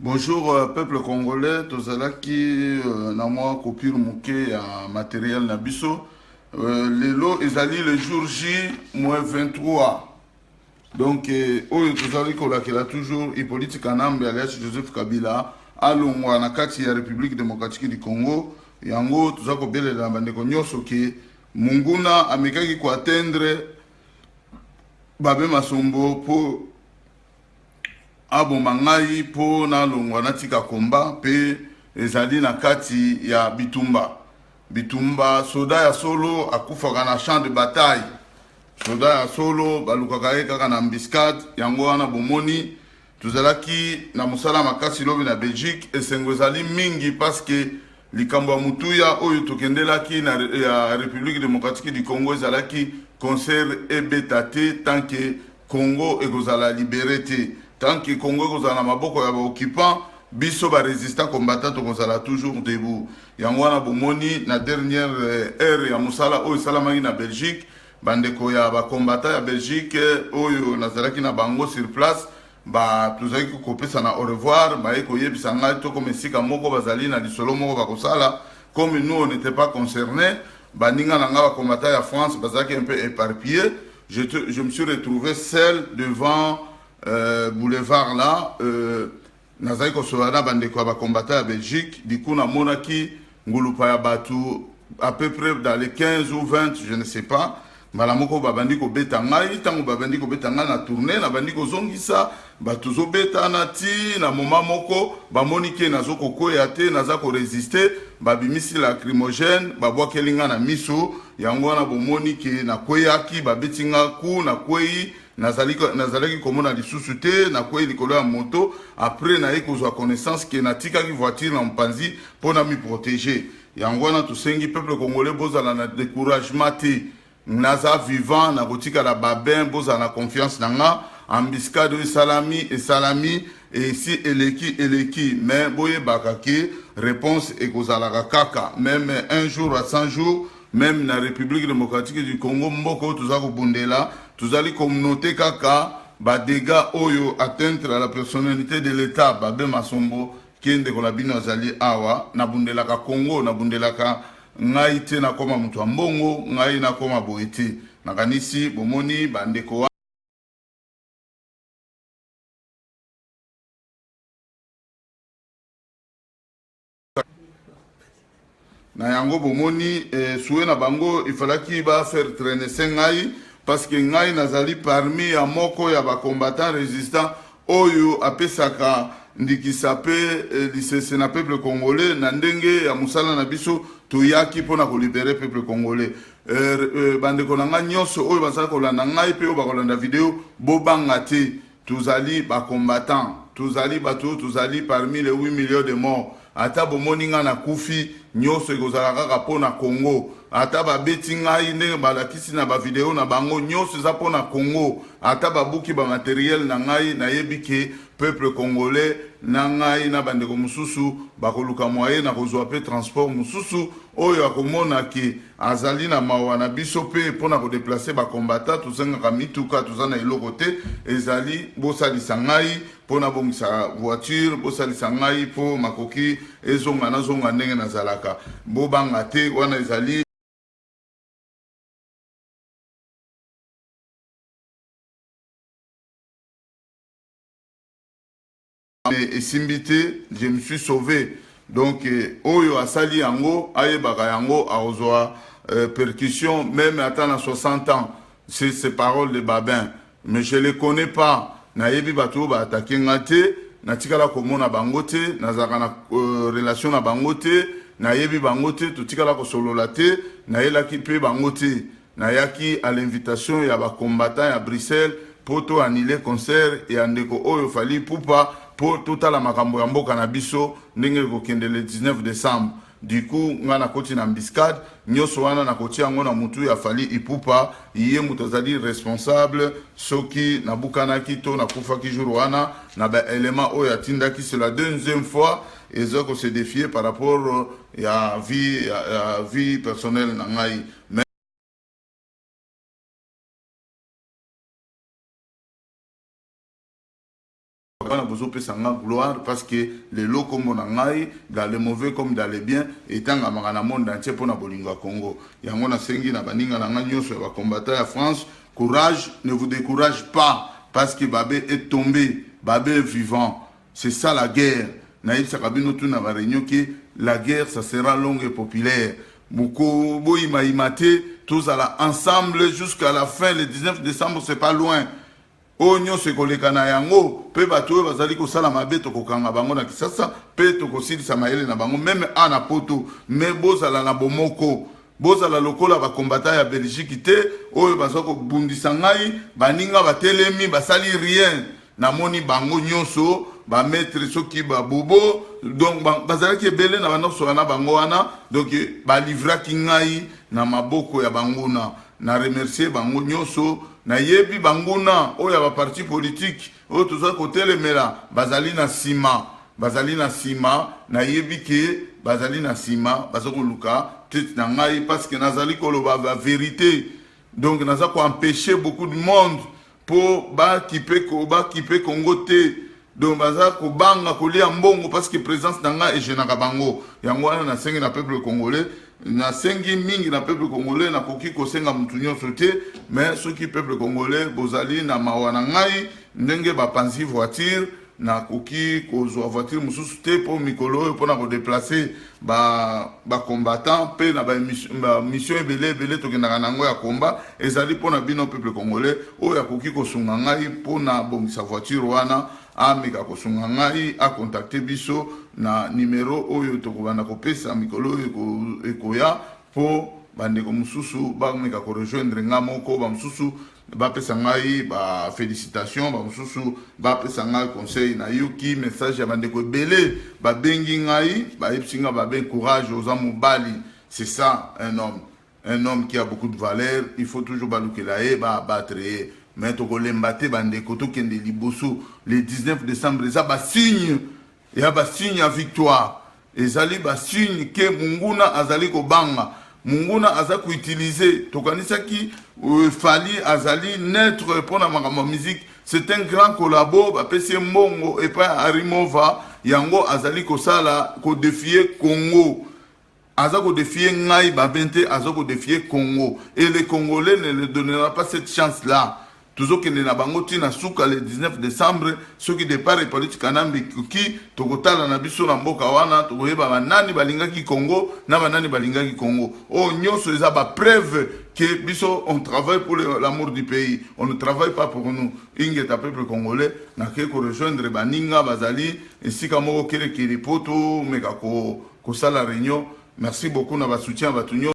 Bonjour peuple congolais, tozalaki na mwa coupure moke ya matériel na biso. Lelo ezali le jour J moins 23. Donc oyo tozali kolakela toujours Hippolyte Kanambe alias Joseph Kabila alongwa na kati ya République démocratique du Congo. Yango toza kobelela na bandeko nyonso ke monguna amekaki koatteindre Babe Masombo mpo aboma ngai mpo nalongwa natika komba mpe ezali na kati ya bitumba. Bitumba, soda ya solo akufaka na champ de bataille. Soda ya solo balukaka ye kaka na embuscade. Yango wana bomoni tozalaki na mosala makasi lobi na Belgique. Esengo ezali mingi parce que likambo ya motuya oyo tokendelaki na ya République démocratique du Congo ezalaki concert ebeta te tant que Congo ekozala libéré te, tant que Congo ekozala na maboko ya ba occupants. Biso ba résistants combattants tokozala toujours debout. Yango wana bomoni na dernière heure ya mosala oyo esalamaki na Belgique, bandeko ya ba combattants ya Belgique oyo nazalaki na bango sur place, ba tozalaki kopesana au revoir, baye koyebisa ngai tokoma esika moko, bazali na lisolo moko bakosala. Comme nous, on n'était pas concernés, baninga na nga ba combattants ya France bazalaki un peu éparpillé, je me suis retrouvé seul devant boulevard là. Nazali kosolola na bandeko ya bacombattants ya Belgique. Du coup namonaki ngulupa ya bato à peu près dans les 15 ou 20, je ne sais pas. Mbala moko babandi kobeta ngai. Ntango babandi kobeta ngai, na tourne, nabandi kozongisa. Bato ozobetana ti na moma moko bamoni ke nazokokwea te, naza korésister, babimisi lacrymogène, babwakeli ngai na miso. Yango wana bomoni ke nakweyaki, babeti nga ku, nakwei, nazalaki komona lisusu te, nakwei likolo ya moto. Après naye kozwa connaissance ke natikaki voiture na mopanzi mpo na miprotéger. Yango wana tosengi peuple congolais, bozala na découragement te. Naza vivant, nakotikala Babin. Bozala na confiance na nga. Embuscade oyo esalami, esalami, esi eleki, eleki, mais boyebaka ke réponse ekozalaka kaka, même un jour à 100 jours, même na République démocratique du Congo, mboka oyo toza kobundela. Tozali konoter kaka badégâts oyo, atteinte à la personnalité de l'État. Babe Masombo ke ndeko na bino azali awa. Nabundelaka Congo, nabundelaka ngai te nakóma moto ya mbongo, ngai nakóma boye te. Nakanisi bomoni bandeko. Na yango bomoni souhait na bango, ifalaki bafaire traîner se ngai parce que ngai nazali parmi ya moko ya bacombattant résistant oyo apesaka ndikisa mpe lisese na peuple congolais. Na ndenge ya mosala na biso, toyaki mpona kolibérer peuple congolais. Bandeko na ngai nyonso oyo bazali kolanda ngai mpe oyo bakolanda video, bobanga te. Tozali bacombattant, tozali bato oyo tozali parmi les 8 millions de morts. Ata bomoni ngai nakufi, nyonso ekozala kaka mpo na Congo. Ata babeti ngai ndenge balakisi na bavideo na bango, nyonso eza mpo na Congo. Ata babuki bamatériel na ngai, nayebi ke peuple congolais na ngai na bandeko mosusu bakoluka moyen na kozwa mpe transport mosusu oyo akomona ke azali na mawa na biso mpe mpona kodéplacer bacombattants. Tozengaka mituka, toza na eloko te. Ezali bosalisa ngai mpo nabongisa voiture, bosalisa ngai mpo makoki ezonga, nazonga ndenge nazalaka. Bobanga te, wana ezali esimbi te. Je me suis sauvé. Donc oyo asali yango ayebaka yango, akozwa percussion même ata na 60 ans. C'est ces paroles de Babin, mais je les connais pas. Nayebi bato oyo baattaquer nga te, natikala komona bango te, nazalaka na relation na bango te, nayebi bango te, totikala kosolola te, nayelaki mpe bango te. Nayaki à l'invitation ya bacombattant ya Bruxelles mpo to annuler concert ya ndeko oyo Fally Ipupa, mpo totala makambo ya mboka na biso ndenge ekokende le 19 décembre. Du coup nga nakoti na embuscade. Nyonso wana nakotia yango na mutu ya Fally Ipupa. Ye moto azali responsable soki nabukanaki to nakufaki jour wana na baélément oyo atindaki. C'est la deuxième fois eza kose défier par rapport ya vie, ya vie personnelle na ngai. Mais Wana bozopesa nga gloire, parce que lelo kombo na ngai, dans le mauvais comme dans le bien, etangamaka na monde entier mpona bolingo ya Congo. Yango nasengi na baninga na ngai nyonso ya bacombattants ya France: courage, ne vous décourage pas, parce que Babin est tombé, Babin est vivant. C'est ça la guerre. Nayebisaka bino tu na baréunion ke la guerre, ça sera longue et populaire. Boko boyimayima te, tozala ensemble jusqu'à la fin. Le 19 décembre, c'est pas loin. Oyo nyonso ekoleka na yango mpe bato oyo bazali kosala mabe, tokokanga bango na Kisasa mpe tokosilisa mayele na bango même a na Poto. Me bozala na bomoko, bozala lokola bacombattants ya Belgique te oyo baza kobundisa ngai. Baninga batelemi, basali rien. Namoni bango nyonso, bamaître, soki babobo, donc bazalaki ebele na bandosoka na bango wana. Donc balivraki ngai na maboko ya banguna. Na remercier bango nyonso. Nayebi banguna oyo ya baparti politique oyo toza kotelemela bazali na nsima, bazali na nsima. Nayebi ke bazali na nsima, baza koluka tete na ngai, parce que nazali koloba bavérité. Donc naza koempêcher beaucoup de monde mpo bakipe Congo te. Donc baza kobanga kolia mbongo, parce que présence na ngai egênaka bango. Yango wana nasengi na peuple congolais, nasengi mingi na peuple congolais. Nakoki kosenga motu nyonso te, mais soki peuple congolais bozali na mawa na ngai ndenge bapanzi voiture, nakoki kozwa voiture mosusu te mpo mikolo oyo mpona kodéplacer bacombattant mpe na bamission ebele ebele tokendaka na yango ya komba. Ezali mpona bino peuple congolais. Oyo akoki kosunga ngai mpona bongisa voiture wana, ameka kosunga ngai, acontacter biso na nimero oyo tokobanda kopesa mikolo oyo ekoya, mpo bandeko mosusu bameka korejoindre nga moko. Bamosusu bapesa ngai bafélicitation, bamosusu bapesa ngai conseil. Nayoki message ya bandeko ebele, babengi ngai, bayebisi ngai: "Babin, courage, oza mobali." C'est ça un homme. Un homme qui a beaucoup de valeur, il faut toujours balukela ye, baabattre ye. Mais tokolemba te, bandeko, tokende liboso. Le 19 décembre eza basigne, ya basigne ya victoire. Ezali basigne ke monguna azali kobanga, monguna aza koutiliser. Tokanisaki Fally azali neutre mpona makambo ya musique. C'est un grand collabo. Bapesi ye mbongo epai ya Arimova. Yango azali kosala kodéfier Congo, aza kodéfier ngai Babin te, aza kodéfier Congo, et le Congolais ne le donnera pas cette chance là. Tozokende na bango ntina suka. Le 19 décembre, soki départ Hippolyte Kanambe ekoki, tokotala na biso na mboka wana, tokoyeba banani balingaki Congo na banani balingaki Congo. Oyo nyonso eza bapreuve ke biso, on travaille pour l'amour du pays, on ne travaille pas pour nous. Ingeta, peuple congolais. Nakei korejoindre baninga bazali esika moko kelekele mpo tomeka kosala réunion. Merci beaucoup na basoutien ya bato nyonso.